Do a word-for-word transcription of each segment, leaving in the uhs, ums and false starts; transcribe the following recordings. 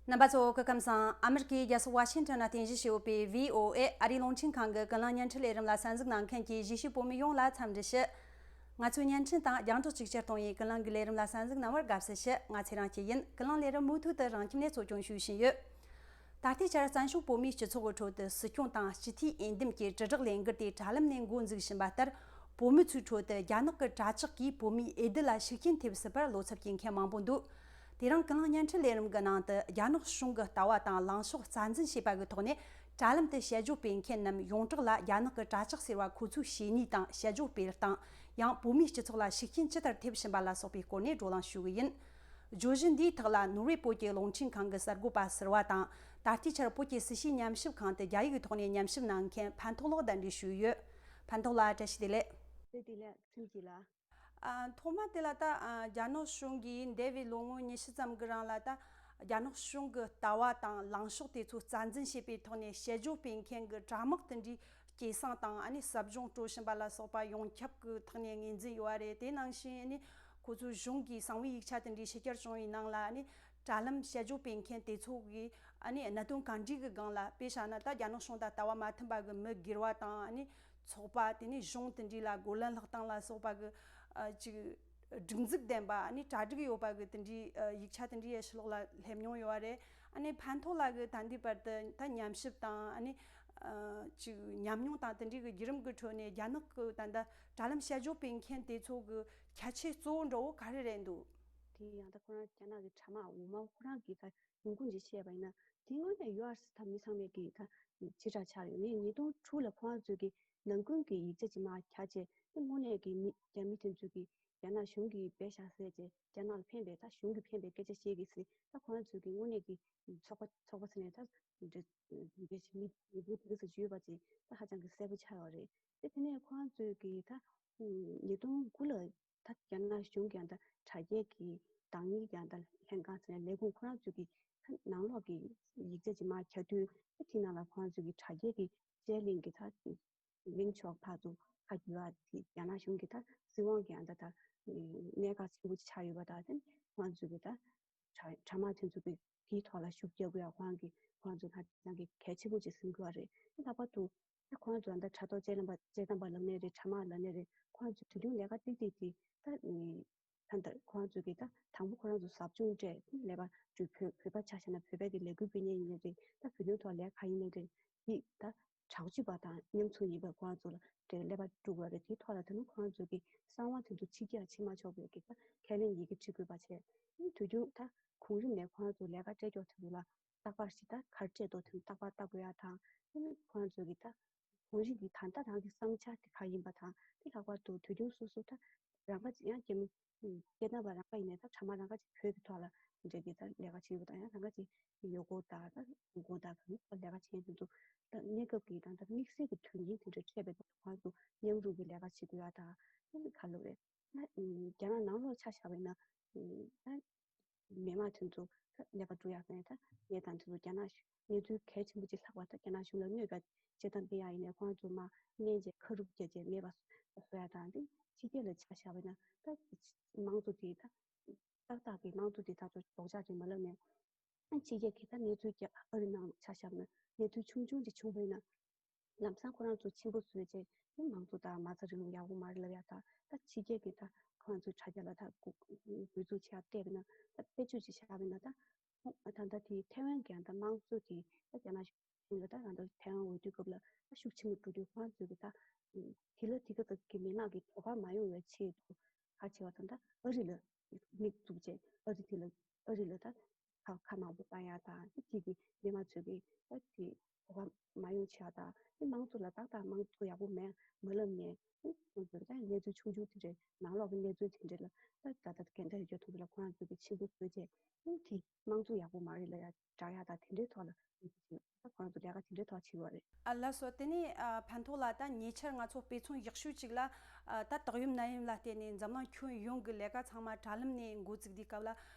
རྣམ་པ་ཚོ་སྐུ་ཁམས་བཟང་། ཨ་མི་རི་ཀའི་རྒྱལ་ས་ཝ་ཤིང་ཊོན་ནང་རྟེན་གཞི་བྱས་ཡོད་པའི་བྷི་ཨོ་ཨེ་ཨ་རིའི་རླུང་འཕྲིན་ཁང་གི་ཀུན་གླེང་བརྙན་འཕྲིན་ལས་རིམ་ལ་གསན་གཟིགས་གནང་མཁན་གྱི་གཞིས་བྱེས་བོད་མི་ཡོངས་ལ་འཚམས་འདྲི་ཞུ། ང་ཚོའི་བརྙན་འཕྲིན་དང་རྒྱང་སྒྲོག་ཅིག་ཅར་གཏོང་བའི་ཀུན་གླེང་གི་ལས་རིམ་ལ་གསན་གཟིགས་གནང་བར་དགའ་བསུ་ཞུ། ང་ཚེ་རིང་སྐྱིད་ཡིན། ཀུན་གླེང་ལས་རིམ་མུ་མཐུད་དུ་རང་ཁྱིམ་ནས་གཙོ་སྐྱོང་ཞུ་བཞིན་ཡོད། ད་ལྟའི་ཆར་བཙན་བྱོལ་བོད་མིའི་སྤྱི་ཚོགས་ཀྱི་ཁྲོད་དུ་སྲིད་སྐྱོང་དང་སྤྱི་འཐུས་འོས་འདེམས་ཀྱི་དྲིལ་བསྒྲགས་ལས་འགུལ་དེ་དྲ་ལམ་ནས་འགོ་འཛུགས་བཞིན་པ་ལྟར། བོད་མི་ཚོའི་ཁྲོད་དུ་རྒྱ་ནག་གི་དྲ་ཇག་གིས་བོད་མིའི་འོས་བསྡུ་ལ་ཤུགས་རྐྱེན་ཐེབས་སྲིད་པར་བློ་འཚབ་སྐྱེ་མཁན་མང་པོ་འདུག་དེ་རིང་ཀུན་གླེང་བརྙན་འཕྲིན་ལས་རིམ་གྱི་ནང་དུ་རྒྱ་ནག་གཞུང་གི་ལྟ་བ་དང་ལངས་ཕྱོགས་རྩ་འཛིན་བྱས་པ་གི་ཐོག་ནས། དྲ་ལམ་དུ་དཔྱད་བརྗོད་སྤེལ་མཁན་རྣམས་ཡོངས་གྲགས་ལ་རྒྱ་ནག་གི་དྲ་ཇག་ཟེར་བ་ཁོ་ཚོའི་བྱས་ཉེས་དང་དཔྱད་བརྗོད་སྤེལ་སྟངས། ཡང་བོད་མིའི་སྤྱི་ཚོགས་ལ་ཤུགས་རྐྱེན་ཇི་ལྟར་ཐེབས་བཞིན་པ་ལ་སོགས་པའི་སྐོར་ནས་བགྲོ་གླེང་ཞུ་གི་ཡིན། བརྗོད་གཞི་འདིའི་ཐོག་ལ་ནོར་ཝེ་བོད་ཀྱི་རླུང་འཕྲིན་ཁང་གི་གསར་འགོད་པ་ཟུར་པ་དང་། ད་ལྟའི་ཆར་བོད་ཀྱི་སྲིད་བྱུས་ཉམས་ཞིབ་ཁང་དུ་རྒྱ་ཡིག་གི་ཐོག་ནས་ཉམས་ཞིབ་གནང་མཁན་ཕན་ཐོགས་ལགས་གདན་འདྲེན་ཞུས་ཡོད། ཕན་ཐོགས་ལགས་བཀྲ་ཤིས་བདེ་ལེགས། བཀྲ་ཤིས་བདེ་ལེགས། ཁྲིམས་ཀྱི་ལ། ཨ། ཐོག་མ་དེ་ལ་ད་ཨ། རྒྱ་ནག་གཞུང་གིས་འདས་པའི་ལོ་ངོ་ཉི་ཤུ་ཙམ་གྱི་རིང་ལ་ད་རྒྱ་ནག་གཞུང་གི་ལྟ་བ་དང་ལངས་ཕྱོགས་དེ་ཚོ་རྩ་འཛིན་བྱེད་པའི་ཐོག་ནས་དཔྱད་བརྗོད་སྤེལ་མཁན་གྱི་དྲ་དམག་དེ་འདྲའི་སྐྱེད་སྲིང་དང་། ཨ་ནི་ཟབ་སྦྱོང་སྤྲོད་བཞིན་པ་ལ་སོགས་པ་ཡོངས་ཁྱབ་ཀྱི་ཐོག་ནས་ངོས་འཛིན་ཡོད་པ་རེད། དེ་ནང་བཞིན་ཨ་ནི་ཁོ་ཚོའི་གཞུང་གི་གསང་བའི་ཡིག་ཆ་དེ་འདྲའི་ཕྱི་གྱར་བྱུང་བའི་ནང་ལ། ཨ་ནི་དྲ་ལམ་དཔྱད་བརྗོད་སྤེལ་མཁན་དེ་ཚོ་གིས་ཨ་ནི་གནད་དོན་གང་འདྲའི་གི་སྒང་ལ། དཔེ་བཞག་ན་ད་རྒྱ་ནག་གཞུང་དང་ལྟ་བ་མ་མཐུན་པ་གི་མི་སྒེར་བ་དང་། ཨ་ནི་ཚོགས་པ། དེ་ནས་གཞུང་དེ་འདྲའི་ལ་རྒོལ་ལན་སློག་སྟངས་ལ་སོགས་པ་གི་ཨ། ཅིག་སྒྲིག་འཛུགས་ལྡན་པ། ཨ་ནི་གྲ་སྒྲིག་ཡོད་པ་གི་དེ་འདྲའི་ཨ། ཡིག་ཆ་དེ་འདྲའི་ཡ་ཕྱི་ལོགས་ལ་སླེབས་མྱོང་ཡོད་པ་རེད། ཨ་ནི་ཕན་ཐོགས་ལགས་གི་ད་ལྟའི་བར་དུ་ད་ཉམས་ཞིབ་དང་། ཨ་ནི་ཨ། ཅིག་ཉམས་མྱོང་དང་དེ་འདྲའི་གི་བརྒྱུད་རིམ་གི་ཁྲོད་ནས་རྒྱ་ནག་གི་ད་ལྟ་དྲ་ལམ་དཔྱད་བརྗོད་སྤེལ་མཁན་དེ་ཚོ་གི་ཁྱད་ཆོས་གཙོ་བོ་འདྲ་བོ་ག་རེ་རེད་འདུག་དེ་ཡང་ད་ཁོ་རང་རྒྱ་ནག་གི་དྲ་དམག་འོག་མ་ཁོ་རང་གི་ད་ཡོང་ཁུངས་ཅིག་བཤད་པ་ཡིན་ན། དེ་སྔོན་ནས་ཡོད་ཨ་རེད། ད་མི་ཚང་མས་ཀྱིས་ད་ཕྱི་དྲགས་ཆགས་ཡོད། ངས་ཉིས་སྟོང་དྲུག་ལ་ཁོ་རང་ཚོས་ཀྱི་ནང་ཁུལ་གྱི་ཡིག་ཆ་ཅིག་མར་བརྒྱབ་བྱས། དེ་དངོས་གནས་ཀྱི་མི་རྒྱ་མི་དེ་ཚོས་ཀྱི་རྒྱ་ནག་གཞུང་གིས་བེད་བཞག་ཟེར་བྱས། རྒྱ་ནག་ལ་ཕན་པའི། ད་གཞུང་གིས་ཕན་པའི་སྐད་ཆ་བཤད་ཀྱི་ཟེར། ད་ཁོ་རང་ཚོས་ཀྱི་དངོས་གནས་ཀྱི་ཚོགས་པ་ཚོགས་པ་ཟེར་ནས་ད་འདྲ་འདྲ་ཞིག་མི་མི་བུ་དེ་ཚོ་ཡོད་པ་ཅིག་ད་ཧ་ཅང་གི་གསལ་པོ་ཆགས་ཡོད་རེད། དེ་དེ་ནས་ཁོ་རང་ཚོས་ཀྱི་ད་ཉིས་སྟོང་དགུ་ལ། ད་རྒྱ་ནག་གཞུང་གིས་ཡང་ད་དྲ་རྒྱའི་གི་བདག་གཉེར་གྱི་ཡང་ད་ལྷན་ཁང་ཟེར་ནས་ལས་ཁུངས་ཁོ་རང་ཚོས་ཀྱི་ད་ནང་ལོགས་ཀྱི་ཡིག་ཆ་ཅིག་མར་བརྒྱབ་དུས། ད་དེ་ནང་ལ་ཁོ་རང་ཚོས་ཀྱི་དྲ་རྒྱའི་གི་དཔྱད་གླེང་གི་ད་གླེང་ཕྱོགས་ཕར་ཚུར་ཁ་བསྒྱུར་བ་དེ་རྒྱ་ནག་གཞུང་གི་ད་སྲིད་དབང་གི་ཡང་ད་ད་གནད་འགག་ཆེན་པོ་ཅིག་ཆགས་ཡོད་པ་དང་། དེ་ཁོ་རང་ཚོས་ཀྱི་ད་དྲ་དྲ་དམག་དེ་ཚོ་གི་དེའི་ཐོག་ལ་ཤུགས་རྒྱག་དགོས་ཡ། ཁོ་རང་གི་ཁོ་རང་ཚོ་ཧ་ཅང་གི་གལ་ཆེན་པོ་ཅིག་སེམས་ཁུར་བ་རེད། ད་ལྷག་པར་དུ་ད་ཁོ་རང་ཚོ་ད་དྲ་ཐོག་དཔྱད་གླེང་པ་དཔྱད་གཏམ་པ་ལབ་ནའི་རེད། དྲ་དམག་ལབ་ནའི་རེད། ཁོ་རང་ཚོ་དུས་རྒྱུན་ལས་ཀ་ཏིག་ཏིག་ཏིག་ད་ད་ལྟ་ཁོ་རང་ཚོ་གི་ད་དང་པོ་ཁོ་རང་ཚོ་ཟབ་སྦྱོང་སྤྲད། ལས་ཀ་བོད་བོད་པ་ཆ་བཞག་ན་བོད་པའི་གི་ལས་འགུལ་སྤེལ་མཁན་ཡིན་ནའི་རེད། ད་བོད་དོན་ཐོག་ལས་ཀ་ཡིན་ནའི་རེད། འདི་ད་དྲག་སྤྱོད་པ་དང་མཉམ་ཚོགས་ཡིན་པའི་ཁོ་རང་ཚོ་ལ་དེ་ཀླད་པ་དཀྲུག་དགོས་རེད། དེའི་ཐོག་ལ་དེ་ནི་ཁོ་རང་ཚོ་གི་གསང་བ་དེ་ཚོ་ཕྱི་རྒྱལ་ཕྱིན་མ་ཆོག་པའི་གི་ད་ཁས་ལེན་ཡི་གེ་འབྲི་དགོས་པ་བྱས། དུས་རྒྱུན་ད་གོང་རིམ་ནས་ཁོ་རང་ཚོ་ལས་ཀ་སྤྲད་ཀྱོག་དེ་ཚོ་ལ་རྟག་པར་ཞིག་ད་ག་རེ་སྤྲད་འདུག་དེ་རྟག་པར་ལྟ་དགོས་ཡ་དང་། དེ་ནི་ཁོ་རང་ཚོ་གི་ད་གོང་རིམ་གྱི་ད་ལྟ་རང་གི་བསམ་འཆར་དེ་ག་ཡིན་པ་དང་། དེ་ལྷག་པར་དུ་དུས་རྒྱུན་སོ་སོ་ད་རང་ཀ་ཅིག་ཡང་སྐྱེ་མི་སྐྱེ་ལྡན་པ་རང་ཀ་ཡིན་ནའི་ད་དྲ་དམག་རང་ཀ་ཅིག་བོད་ཀྱི་ཐོག་ལ་འདྲ་གི་ད་ལས་ཀ་བྱེད་ཡོད་པ་དང་། ཡང་རང་ཀ་ཅིག་ཡུལ་སྐོར་དང་ད་ཡུལ་སྐོར་དང་གང་ལ་ལས་ཀ་བྱེད་མཁན་དེ་ཚོ་ད་གནས་སྐབས་ཀྱི་ད་ད་དམིགས་བསལ་གྱི་དོན་རྐྱེན་དེ་འདྲ་འཕྲད་པའི་ཐོག་ཁོ་རང་ཚོ་མཉམ་རུབ་ཀྱི་ལས་ཀ་བྱེད་དགོས་ཡ་དང་། དེ་ནི་ག་ལབ་རེད། ད་རྒྱ་ནག་ནང་ལོགས་ཆ་བཞག་པ་ཡིན་ན། ད་མི་མང་དེ་ཚོ་ད་ལས་ཀ་སྒྲུབ་ཡག་ཟེར་ནས། ད་ངས་ད་དེ་ཚོ་རྒྱ་ནག་གཞུང་གནས་ཚུལ་གལ་ཆེན་པོ་ཅིག་ལྷག་པ། ད་རྒྱ་ནག་གཞུང་ལ་གནོད་པ་བྱེད་སྟངས་སྤེལ་ཡག་ཡིན་ནའི་ཁོ་རང་ཚོ་མར་མནན་བྱས་ཁ་རུབ་བརྒྱབ་བྱས་མེད་པ་བཟོ་ཡག་དང་། དེ་ཕྱི་རྒྱལ་ལ་ཆ་བཞག་པ་ཡིན་ན། ད་མང་གཙོ་དེ་ད་ཏག་ཏག་གི་མང་གཙོ་དེ་ད་ཚོ་རྡོག་རྩ་རེད་མ་ལབ་ནས། ཕྱི་རྒྱལ་གྱི་ད་གནས་ཚུལ་རྒྱ་ཨ་རི་ནང་ཆ་བཞག་ན་གནས་ཚུལ་ཆུང་ཆུང་ཅིག་བྱུང་བ་ཡིན་ན། ལམ་སང་ཁོ་རང་ཚོ་ཆེན་པོ་བཟོས་བྱས་མང་གཙོ་དང་མ་རྩ་རིང་ལུགས་ཡག་པོ་མ་རེད་ལབ་ཡག་དང་། ད་ཕྱི་རྒྱལ་གྱི་ད་ཁོ་རང་ཚོའི་དྲ་རྒྱ་ལ་ད་འགོ་འགོ་འཛུགས་བྱེད་ཡག་བལྟས་པ་ཡིན་ན། ད་དཔེ་བརྗོད་ཅིག་བཞག་པ་ཡིན་ན། ད་ད་ལྟ་དེ་ཐའེ་ཝན་གྱི་ད་དམངས་གཙོ་གི་ད་རྒྱ་ནག་གཞུང་ལ་ད་ང་ཚོ་ཐའེ་ཝན་འོས་བསྡུ་སྐབས་ལ་ད་ཤུགས་ཆེན་པོ་འགྲོ་དུས། ཁོ་རང་ཚོས་ཀྱི་ད་དེ་ལ་དེ་ག་ཙམ་གྱི་མི་མང་གི་དོ་ཁུར་མ་ཡོང་བའི་ཆེད་དུ་ག་བྱེད་པ་དང་། ད་ཨ་རི་ལ་མིག་བཙུགས་བྱས་ཨ་རི་དེ་ལ་ཨ་རི་ལ་ད་ཁ་ཁ་མང་པོ་བཏང་ཡག་དང་། དེ་གཅིག་གི་མི་མང་ཚོས་ཀྱི་ད་དེ་གོ་སྐབས་མ་ཡོང་ཆེ་བ་དང་། དེ་མང་གཙོ་ལ་ཏག་ཏག་མང་གཙོ་ཡག་པོ་མེད་མ་ལབ་ནས། ཁོང་ཚོས་ད་གནས་ཚུལ་ཆུང་ཆུང་དེ་འདྲའི་ནང་ལོགས་ཀྱི་གནས་ཚུལ་དེ་འདྲ་ལ་ད་ད་ད་འགལ་ཟླ་ཡོད་རྒྱུ་དེ་ཚོ་ལ་ཁོ་རང་ཚོས་ཀྱི་ཆེན་པོ་བཟོས་བྱས། དེ་མང་གཙོ་ཡག་པོ་མ་རེད་ལབ་ཡག་བསྒྲགས་ཡག་དང་། དེ་འདྲའི་ཐོག་ལ་ད་ཁོ་རང་ཚོ་ལས་ཀ་དེ་འདྲའི་ཐོག་བྱེད་ཀྱི་ཡོད་རེད། ཨ། ལགས་སོ། དེ་ནས་ཨ། ཕན་ཐོགས་ལགས། ད་ཉེ་ཆར་ང་ཚོ་དཔེ་མཚོན་ཡག་ཤོས་ཅིག་ལ། ཨ། ད་དག་ཡོམ་ནད་ཡམས་ལ་བརྟེན་ནས་འཛམ་གླིང་ཁྱོན་ཡོངས་ཀྱི་ལས་ཀ་ཚང་མ་དྲ་ལམ་ནས་འགོ་བཙུགས་དུས་སྐབས་ལ།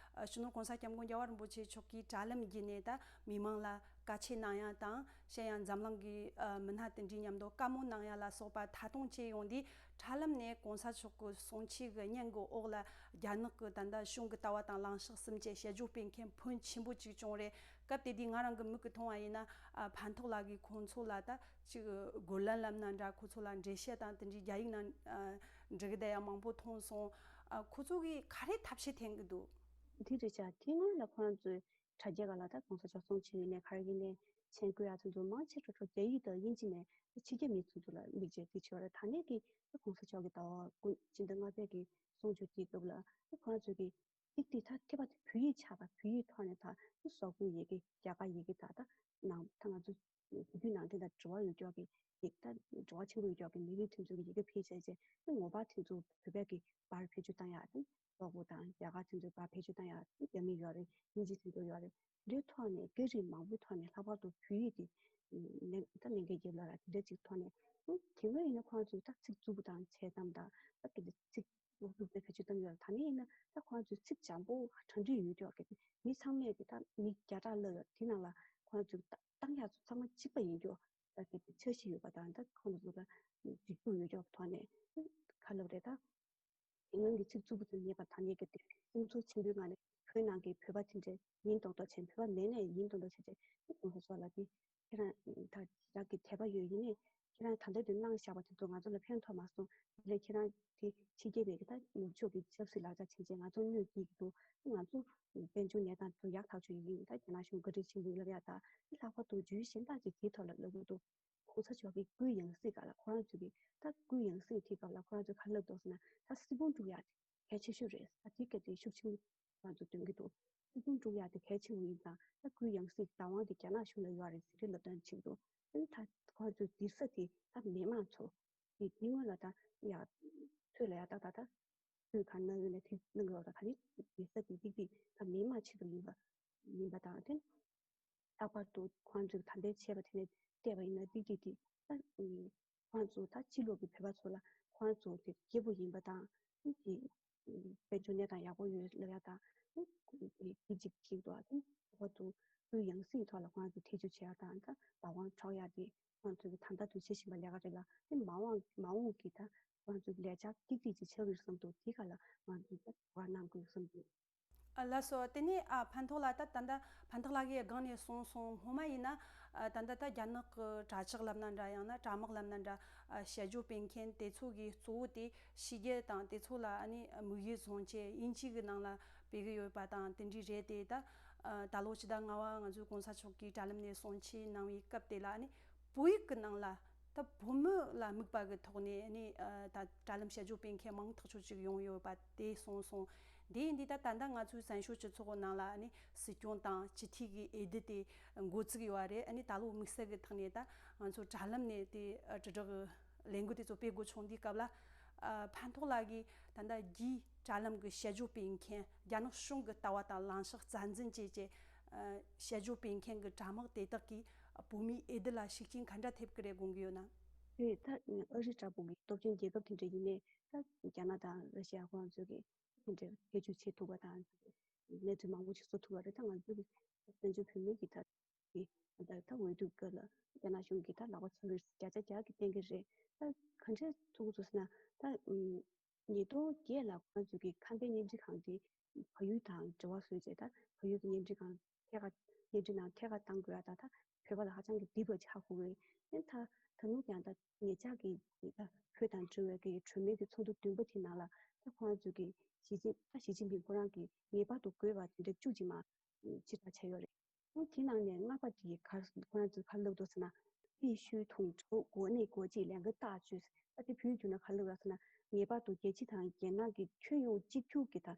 སྤྱི་ནོར་གོང་ས་སྐྱབས་མགོན་རྒྱལ་བ་རིན་པོ་ཆེ་མཆོག་གིས་དྲ་ལམ་བརྒྱུད་ནས་ད་མི་མང་ལ་བཀའ་ཆད་གནང་ཡ་དང་། གཞན་ཡང་འཛམ་གླིང་གི་ཨ་མི་སྣ་དེ་འདྲའི་མཉམ་དུ་བཀའ་མོལ་གནང་ཡ་ལ་སོགས་པ་ཐད་གཏོང་བྱས་ཡོང་དུས། དྲ་ལམ་ནས་གོང་ས་མཆོག་གི་གསུང་ཆོས་ཀྱི་སྙན་གྱི་འོག་ལ་རྒྱ་ནག་གི་ད་ལྟ་གཞུང་གི་ལྟ་བ་དང་ལངས་ཕྱོགས་གསུམ་བཅས་དཔྱད་བརྗོད་སྤེལ་མཁན་ཕོན་ཆེན་པོ་ཅིག་བྱུང་རེད། སྐབས་དེ་དུས་ང་རང་གི་མིག་གིས་མཐོང་བ་ཡིན་ན། ཨ་ཕན་ཐོགས་ལགས་ཀྱིས་ཁོང་ཚོ་ལ་ད་ཅིག་རྒོལ་ལན་ལབ་ན་འདྲ། ཁོ་ཚོ་ལ་འགྲེལ་བཤད་དང་དེ་འདྲའི་རྒྱ་ཡིག་ནང་ཨ་འབྲི་གི་བསྡད་ཡ་མང་པོ་མཐོང་སོང་། ཨ་ཁོ་ཚོ་གིས་ག་རེ་ཐབས་ཤེས་འཐེན་གི་འདུག་དེ་རེད་ཤག་དེ་སྔོན་ལ་ཁོ་རང་ཚོས་དྲ་རྒྱ་སྒང་ལ་ད་གོང་ས་མཆོག་གསུང་ཆོས་ཡིན་ནའི་ག་རེ་ཡིན་ནའི་མཆན་བཀོད་ཡ་དེ་ཚོ་མང་ཆེ་ཁྲོ་ཁྲོ་རྒྱ་ཡིག་དང་དབྱིན་ཇི་ནས་ཕྱི་རྒྱལ་མི་ཚོ་ཚོ་ལ་མིག་འབྱེད་དེ་བྱས་པ་རེད། ད་ནས་ཀྱི་ད་གོང་ས་མཆོག་གི་ཟླ་བ་དགུ་སྤྱི་ཟླ་ལྔ་པའི་གི་གསུང་ཆོས་དེའི་སྐབས་ལ་ད་ཁོ་རང་ཚོས་གི་ཏིག་ཏིག་ད་ཐེ་བ་དེ་བོད་ཡིག་ཆགས་པ། བོད་ཡིག་ཐོག་ནས་ད་སོག་པོའི་ཡི་གེ། རྒྱ་གར་ཡི་གེ། ད་ད་ནང་ད་ང་ཚོ་བོད་བརྒྱུད་ནང་བསྟན་དང་འབྲེལ་བ་ཡོད་ཀྱོག་གི་ཡི་ད་འབྲེལ་བ་ཆེན་པོ་ཡོད་ཀྱོག་གི་མི་རིགས་དེ་ཚོ་གི་ཡི་གེ་ཕལ་ཆེར་ཆེ་ད་ངོ་པ་དེ་ཚོ་བོད་པའི་གི་པར་བེད་སྤྱོད་བཏང་ཡག་དེ། སོག་པོ་དང་རྒྱ་གར་དེ་ཚོའི་པར་བེད་སྤྱོད་བཏང་ཡག་རྒྱ་མི་ཡོད་རེད། དབྱིན་ཇི་དེ་ཚོ་ཡོད་རེད། དེ་འདྲའི་ཐོག་ནས་སྐད་རིགས་མང་པོའི་ཐོག་ནས་ལྷག་པར་དུ་བོད་ཡིག་དེ་ལན་ད་ལན་འགེལ་རྒྱབ་ལ་ར་དེ་འདྲ་ཅིག་ཐོག་ནས་དེ་སྔོན་ཡིན་ན་ཁོ་རང་ཚོས་ད་ཚིག་རྩུབ་པོ་དང་འཆལ་གཏམ་དང་ད་སྐད་དེ་ཚིག་རྩུབ་པོ་དེ་བེད་སྤྱོད་བཏང་ཡོད་རེད། ད་ནི་ཡིན་ན་ད་ཁོ་རང་ཚོས་ཚིག་འཇམ་པོ་གྲ་སྒྲིག་ཡོད་ཀྱོག་གི་མི་ཚང་མས་དེ་ད་མི་བརྒྱ་ཕྲག་ལ་ཡོད་དེ་ནང་ལ་ཁོ་རང་ཚོས་ད་བཏང་ཡག་ཚོ་ཚང་མ་གཅིག་པ་ཡིན་ཀྱོག་ད་དེ་འཆར་གཞི་ཡོད་པ་དང་ད་ཁོང་ཚོ་ལ་སྒྲིག་འཛུགས་ཡོད་ཀྱོག་ཐོག་ནས་ག་ལབ་རེད་ད། དེ་སྔོན་གྱི་ཚིག་རྩུབ་པོ་ཚོ་མེད་པ་དང་། ངེད་ཀྱི་དེ་སྐྱོན་འཛུགས་ཆེན་པོའི་ངང་ནས་བོད་ནང་གི་བོད་པ་དེ་འདྲས་ཡིན་མདོག་མདོག་བྱས། བོད་པ་མེད་ནས་ཡིན་མདོག་མདོག་བྱས་བྱས་ནི་གོང་ས་མཆོག་ལ་དེ་ཁྱེད་རང་ད་རང་གི་དད་པ་ཡོད་ཡིན་ནས་ཁྱེད་རང་ད་ལྟ་དུ་གནང་བཞག་པ་དེ་ཚོ་ང་ཚོ་ལ་ཕན་ཐོགས་མ་སོང་། དེ་ལས་ཁྱེད་རང་དེ་ཕྱི་རྒྱལ་བའི་གི་ད་ནུབ་ཕྱོགས་ཀྱི་ཆབ་སྲིད་ལག་ཆ་བྱས་བྱས་ང་ཚོ་གནོད་སྐྱེལ་གྱི་འདུག་ང་ཚོ་དཔལ་འབྱོར་གནས་སྟངས་དེ་ཚོ་ཡག་ཐག་ཆོད་ཡིན། ད་རྒྱ་ནག་གཞུང་བཀའ་དྲིན་ཆེན་པོ་ཡིན་ལབ་ཡག་ད་ལྷག་པར་དུ་ཇུས་གཞན་དག་ཅིག་དེའི་ཐོག་ལ་ལབ་གི་འདུག་གོང་ས་མཆོག་གི་སྐུའི་ཡང་སྲིད་སྒང་ལ་ཁོ་རང་ཚོ་གི་ད་སྐུའི་ཡང་སྲིད་དེ་སྐབས་ལ་ཁོ་རང་ཚོ་ག་ལབ་འདུག་ཟེར་ན། ད་སྲིད་དབང་སྒྲུབ་ཡག་དེ་གལ་ཆེ་ཤོས་རེད། ད་དེ་གལ་ཆེ་ཤུགས་ཆེན་པོ་ཁོ་རང་ཚོ་འདོན་གི་འདུག་སྲིད་དབང་སྒྲུབ་ཡག་དེ་གལ་ཆེ་བོ་ཡིན་ཙང་ད་སྐུའི་ཡང་སྲིད་བདག་དབང་དེ་རྒྱ་ནག་གཞུང་ལ་ཡོད་རེད་ཟེར་གི་ལབ་སྟངས་བྱེད་ཀྱི་འདུག་ཨ་ནི་ད་ཁོ་རང་ཚོའི་སྡོད་ས་དེ་ད་མི་མང་ཚོ་དེ་དེ་སྔོན་ལ་ད་ཡག་ཚོད་ལ་ཡག་ད་ད་ད་ཚོད་གང་གནང་ཡོད་ན་དེ་གནང་གི་རོགས། ད་ད་ནི་སྡོད་ས་དེ་ཏིག་ཏིག་ད་མི་མང་ཆེད་དུ་ཡིན་པ་ཡིན་པ་དང་དེ། ལྷག་པར་དུ་ཁོང་ཚོས་ད་ལྟའི་བྱས་པ་དེ་ནས་བལྟས་པ་ཡིན་ན་ཏིག་ཏིག་ཏིག་ད་ཁོང་ཚོ་ད་ཕྱི་ལོགས་ཀྱི་བོད་པ་ཚོ་ལ་ཁོང་ཚོ་དེ་སྐྱིད་པོ་ཡིན་པ་དང་དེ་དཔལ་འབྱོར་གནས་སྟངས་ཡག་པོ་ཡོད་ལབ་ཡ་དང་དེ་གཅིག་གཅིག་ཏུ་ཨ་དེ་ལྷག་པར་དུ་སྐུའི་ཡང་སྲིད་ཐོག་ལ་ཁོང་ཚོ་ཐེ་བྱུས་བྱེད་ཡ་དང་ད་བདག་དབང་འཕྲོག་ཡ་དེ་ཁོང་ཚོ་གི་ད་ལྟ་དུ་བྱེད་བཞིན་པ་ལས་ཀ་རེད་ལ། དེ་མ་འོངས་མ་འོངས་ཀྱི་ད་ཁོང་ཚོ་གི་ལས་འཆར་ཏིག་ཏིག་ཅིག་ཆགས་ཀྱི་རེད་བསམ་འདུག་དེ་ག་ལ་ང་ཚོས་ད་གོ་བ་གནང་དགོས་བསམ་འདུག་ཨ་ལགས་སོ། དེ་ནས་ཨ་ཕན་ཐོགས་ལགས། ད་ད་ལྟ་ཕན་ཐོགས་ལགས་ཀྱིས་སྒང་ནས་གསུངས་སོང་། སྔོན་མ་ཡིན་ན་ཨ་ད་ལྟ་ད་རྒྱ་ནག་གི་དྲ་ཕྱོགས་ལབ་ན་འདྲ། ཡང་ན་དྲ་དམག་ལབ་ན་འདྲ། ཨ་དཔྱད་བརྗོད་སྤེལ་མཁན་དེ་ཚོ་གི་གཙོ་བོ་དེ་ཕྱི་རྒྱལ་དང་དེ་ཚོ་ལ་ཨ་ནི་དམིགས་ཡུལ་བཟུང་བྱས་དབྱིན་ཇི་གི་ནང་ལ་སྤེལ་གི་ཡོད་པ་དང་དེ་འདྲའི་རེད་དེ། ད་ཨ་ད་ལོ་ཕྱི་ཟླ་ལྔ་པ་ང་ཚོའི་གོང་ས་མཆོག་གིས་དྲ་ལམ་ནས་གསུང་ཆོས་གནང་བའི་སྐབས་དེ་ལ་ཨ་ནི་བོད་ཡིག་གི་ནང་ལ་ད་བོད་མི་ལ་དམིགས་པ་གི་ཐོག་ནས་ཨ་ནི་ཨ་ད་དྲ་ལམ་དཔྱད་བརྗོད་སྤེལ་མཁན་མང་ཐག་ཆོད་ཅིག་ཡོང་ཡོད་པ་དེ་གསུངས་སོང་། དེ་ཡིན་དུས་ད་ད་ལྟ་ང་ཚོའི་བཙན་བྱོལ་སྤྱི་ཚོགས་ནང་ལ་ཨ་ནི་སྲིད་སྐྱོང་དང་སྤྱི་འཐུས་ཀྱི་འོས་བསྡུ་དེ་འགོ་བཙུགས་ཡོད་རེད། ཨ་ནི་ད་ལོ་དམིགས་བསལ་གྱི་ཐོག་ནས་ད་ང་ཚོ་དྲ་ལམ་ནས་དེ་ཨ་དྲིལ་བསྒྲགས་ཀྱི་ལས་འགུལ་དེ་ཚོ་སྤེལ་དགོས་བྱུང་དུས་སྐབས་ལ། ཨ་ཕན་ཐོགས་ལགས་ཀྱིས་ད་ལྟ་རྒྱའི་དྲ་ལམ་གྱི་དཔྱད་བརྗོད་སྤེལ་མཁན་རྒྱ་ནག་གཞུང་གི་ལྟ་བ་དང་ལངས་ཕྱོགས་རྩ་འཛིན་བྱས་བྱས་ཨ་དཔྱད་བརྗོད་སྤེལ་མཁན་གྱི་དྲ་དམག་དེ་དག་གིས་བོད་མིའི་འོས་བསྡུ་ལ་ཤུགས་རྐྱེན་ག་འདྲ་ཐེབས་ཀྱི་རེད་དགོངས་ཀྱི་ཡོད་ན། དེ་ད་ཨ་རི་འདྲ་པོ་གི་སྟོབས་ཆེན་རྒྱལ་ཁབ་དེ་འདྲ་ཡིན་ནའི་ད་རྒྱ་ནག་དང་ར་ཤི་ཡ་ཁོང་ཚོས་ཀྱི་དེ་འདྲའི་ཐེ་བྱུས་བྱེད་ཐུབ་པ་དང་གནས་ཚུལ་མང་པོ་ཞིག་བཟོ་ཐུབ་པ་རེད། ད་ང་ཚོའི་གི་བཙན་བྱོལ་བོད་མི་གི་ད་གི་ད་ད་འོས་བསྡུ་སྐབས་ལ་རྒྱ་ནག་གཞུང་གིས་ད་ལག་པ་འཆང་གི་རེད། བརྒྱ་ཆ་བརྒྱ་གི་བསྟན་གི་རེད། ད་ག་འདྲས་ཐུག་གི་འདུག་ཟེར་ན་ད་ཉིས་སྟོང་བརྒྱད་ལ་ཁོང་ཚོས་ཀྱི་ཁམས་པའི་བརྙན་འཕྲིན་ཁང་དེ་བལ་ཡུལ་དང་འབྲེལ་བ་བཟོས་རྗེས་ད་བལ་ཡུལ་གྱི་བརྙན་འཕྲིན་ཁང་ཐད་ཀར་བརྙན་འཕྲིན་ནང་ཐད་ཀར་བཏང་དགོས་ཡ་ད་ད་བོད་པ་ལ་ཧ་ཅང་གི་སྡིག་པ་ཆགས་དགོས་རེད། ཨེ་ད་ད་ནུབ་ཀྱང་ད་ཉེ་ཆར་གྱི་ད་བོད་དང་འབྲེལ་བའི་གི་གྲོས་མོལ་གྱི་ཚོགས་འདུ་བདུན་པ་དེ་ནང་ལ་ད་ཁོ་རང་ཚོས་ཀྱི་ཞི་ཅིན་ད་ཞི་ཅིན་ཕིང་ཁོ་རང་གི་ངེས་པར་དུ་དགོས་པ་དེ་འདྲ་བཅུ་གཅིག་མ་ཕྱིར་བསྒྲགས་བྱས་ཡོད་རེད། ཨོ་དེ་ནང་ནས་ལྔ་པ་དེ་ག་ཁོ་རང་ཚོས་ག་ལབ་འདུག་ཟེར་ན། 必须统筹国内国际两个大局。 ད་དེ་བོད་བསྒྱུར་ན་ག་ལབ་ར་ཟེར་ན། ངེས་པར་དུ་རྒྱལ་སྤྱི་དང་རྒྱལ་ནང་གི་ཁྱོན་ཡོངས་གཅིག་གྱུར་གྱི་ད་